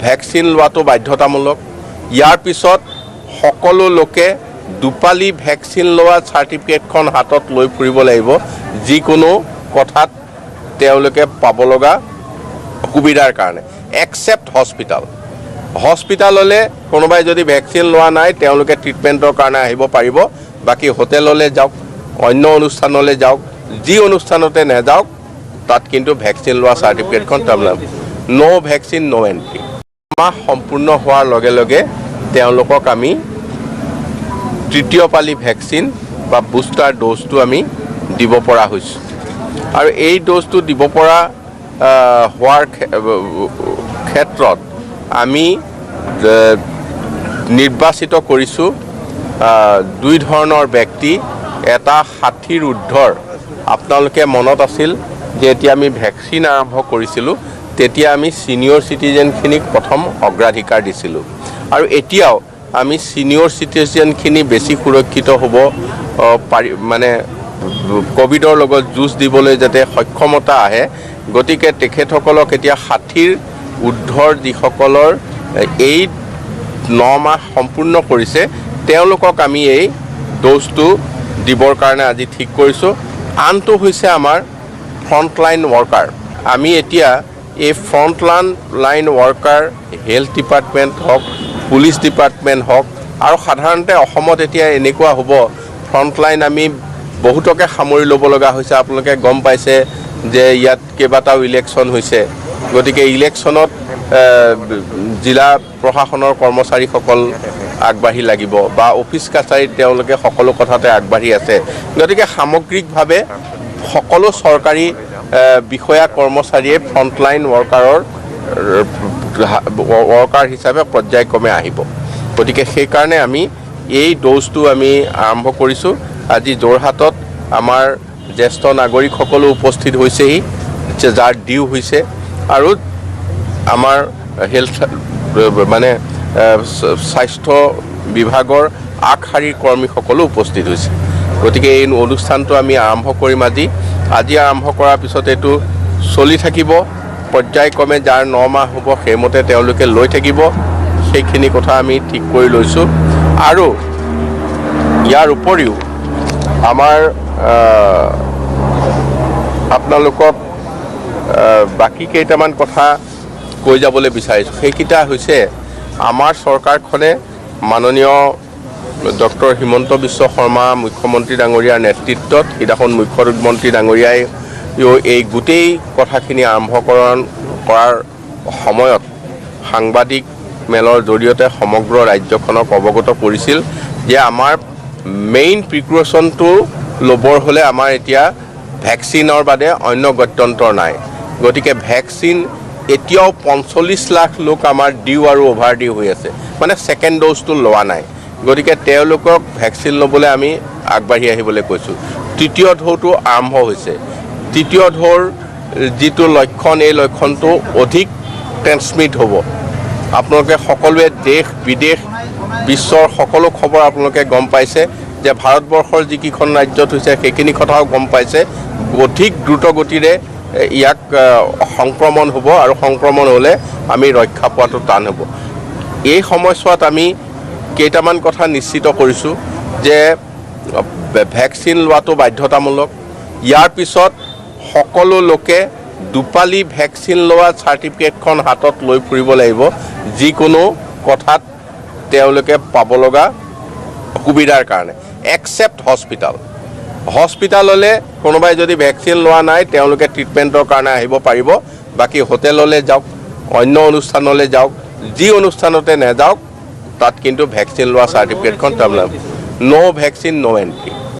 Vaccine লোৱাটো বাধ্যতামূলক। ইয়াৰ পিছত সকলো লোকে দুপালি ভেকচিন লোৱা চাৰ্টিফিকেটখন হাতত লৈ ফুৰিব লাগিব, যিকোনো কথাত তেওঁলোকে পাব লগা সুবিধাৰ কাৰণে, একচেপ্ট হস্পিটেল। হস্পিটেললৈ কোনোবাই যদি ভেকচিন লোৱা নাই, তেওঁলোকে ট্ৰিটমেণ্টৰ কাৰণে আহিব পাৰিব। বাকী হোটেললৈ যাওক, অন্য অনুষ্ঠানলৈ যাওক, যি অনুষ্ঠানতে নাযাওক, তাত কিন্তু ভেকচিন লোৱা চাৰ্টিফিকেটখন তেওঁলোকে। ন' ভেকচিন ন' এণ্ট্ৰি। মাহ সম্পূৰ্ণ হোৱাৰ লগে লগে তেওঁলোকক আমি তৃতীয় পালি ভেকচিন বা বুষ্টাৰ ড'জটো আমি দিব পৰা হৈছোঁ। আৰু এই ড'জটো দিব পৰা হোৱাৰ ক্ষেত্ৰত আমি নিৰ্বাচিত কৰিছোঁ দুই ধৰণৰ ব্যক্তি। এটা 60ৰ ঊৰ্ধৰ। আপোনালোকে মনত আছিল যে এতিয়া আমি ভেকচিন আৰম্ভ কৰিছিলোঁ, তেতিয়া আমি ছিনিয়ৰ চিটিজেনখিনিক প্ৰথম অগ্ৰাধিকাৰ দিছিলোঁ আৰু এতিয়াও আমি ছিনিয়ৰ চিটিজেনখিনি বেছি সুৰক্ষিত হ'ব পাৰি, মানে ক'ভিডৰ লগত যুঁজ দিবলৈ যাতে সক্ষমতা আহে, গতিকে তেখেতসকলক এতিয়া 60ৰ ঊৰ্ধৰ যিসকলৰ এই 9 মাহ সম্পূৰ্ণ কৰিছে, তেওঁলোকক আমি এই ড'জটো দিবৰ কাৰণে আজি ঠিক কৰিছোঁ। আনটো হৈছে আমাৰ ফ্ৰণ্টলাইন ৱৰ্কাৰ। আমি এতিয়া এই ফ্ৰণ্টলাইন ৱৰ্কাৰ, হেল্থ ডিপাৰ্টমেণ্ট হওক, পুলিচ ডিপাৰ্টমেণ্ট হওক, আৰু সাধাৰণতে অসমত এতিয়া এনেকুৱা হ'ব, ফ্ৰণ্টলাইন আমি বহুতকে সামৰি ল'ব লগা হৈছে। আপোনালোকে গম পাইছে যে ইয়াত কেইবাটাও ইলেকশ্যন হৈছে, গতিকে ইলেকশ্যনত জিলা প্ৰশাসনৰ কৰ্মচাৰীসকল আগবাঢ়ি লাগিব বা অফিচ কাছাৰীত তেওঁলোকে সকলো কথাতে আগবাঢ়ি আছে। গতিকে সামগ্ৰিকভাৱে সকলো চৰকাৰী বিষয়া কৰ্মচাৰীয়ে ফ্ৰণ্টলাইন ৱৰ্কাৰ হিচাপে পৰ্যায়ক্ৰমে আহিব। গতিকে সেইকাৰণে আমি এই ড'জটো আমি আৰম্ভ কৰিছোঁ। আজি যোৰহাটত আমাৰ জ্যেষ্ঠ নাগৰিকসকলো উপস্থিত হৈছেহি, যাৰ ডিউ হৈছে, আৰু আমাৰ হেল্থ মানে স্বাস্থ্য বিভাগৰ আগশাৰীৰ কৰ্মীসকলো উপস্থিত হৈছে। গতিকে এই অনুষ্ঠানটো আমি আৰম্ভ কৰিম আজি। আজি আৰম্ভ কৰাৰ পিছত এইটো চলি থাকিব পৰ্যায়ক্ৰমে। যাৰ 9 মাহ হ'ব, সেইমতে তেওঁলোকে লৈ থাকিব। সেইখিনি কথা আমি ঠিক কৰি লৈছোঁ। আৰু ইয়াৰ উপৰিও আমাৰ আপোনালোকক বাকী কেইটামান কথা কৈ যাবলৈ বিচাৰিছোঁ। সেইকেইটা হৈছে আমাৰ চৰকাৰখনে মাননীয় ডক্টৰ হিমন্ত বিশ্ব শৰ্মা মুখ্যমন্ত্ৰী ডাঙৰীয়াৰ নেতৃত্বত, সিদিনাখন মুখ্যমন্ত্ৰী ডাঙৰীয়াই এই গোটেই কথাখিনি আৰম্ভকৰণ কৰাৰ সময়ত সাংবাদিক মেলৰ জৰিয়তে সমগ্ৰ ৰাজ্যখনক অৱগত কৰিছিল যে আমাৰ মেইন প্ৰিকশ্যনটো ল'বৰ হ'লে আমাৰ এতিয়া ভেকচিনৰ বাদে অন্য গত্যন্তৰ নাই। গতিকে ভেকচিন এতিয়াও 45 লাখ লোক আমাৰ ডিউ আৰু অভাৰ ডিউ হৈ আছে, মানে ছেকেণ্ড ড'জটো লোৱা নাই। গতিকে তেওঁলোকক ভেকচিন ল'বলৈ আমি আগবাঢ়ি আহিবলৈ কৈছোঁ। তৃতীয় ঢৌটো আৰম্ভ হৈছে। তৃতীয় ঢৌৰ যিটো লক্ষণ, এই লক্ষণটো অধিক ট্ৰেন্সমিট হ'ব। আপোনালোকে সকলোৱে দেশ বিদেশ বিশ্বৰ সকলো খবৰ আপোনালোকে গম পাইছে যে ভাৰতবৰ্ষৰ যিকেইখন ৰাজ্যত হৈছে, সেইখিনি কথাও গম পাইছে। অধিক দ্ৰুত গতিৰে ইয়াক সংক্ৰমণ হ'ব আৰু সংক্ৰমণ হ'লে আমি ৰক্ষা পোৱাটো টান হ'ব। এই সময়ছোৱাত আমি কেইটামান কথা নিশ্চিত কৰিছোঁ যে ভেকচিন লোৱাটো বাধ্যতামূলক। ইয়াৰ পিছত সকলো লোকে দুপালি ভেকচিন লোৱা চাৰ্টিফিকেটখন হাতত লৈ ফুৰিব লাগিব, যিকোনো কথাত তেওঁলোকে পাব লগা সুবিধাৰ কাৰণে, একচেপ্ট হস্পিটেল। হস্পিটেললৈ কোনোবাই যদি ভেকচিন লোৱা নাই, তেওঁলোকে ট্ৰিটমেণ্টৰ কাৰণে আহিব পাৰিব। বাকী হোটেললৈ যাওক, অন্য অনুষ্ঠানলৈ যাওক, যি অনুষ্ঠানতে নাযাওক, তাত কিন্তু ভেকচিন লোৱা চাৰ্টিফিকেটখন তেওঁলোকে। ন' ভেকচিন ন' এণ্ট্ৰি।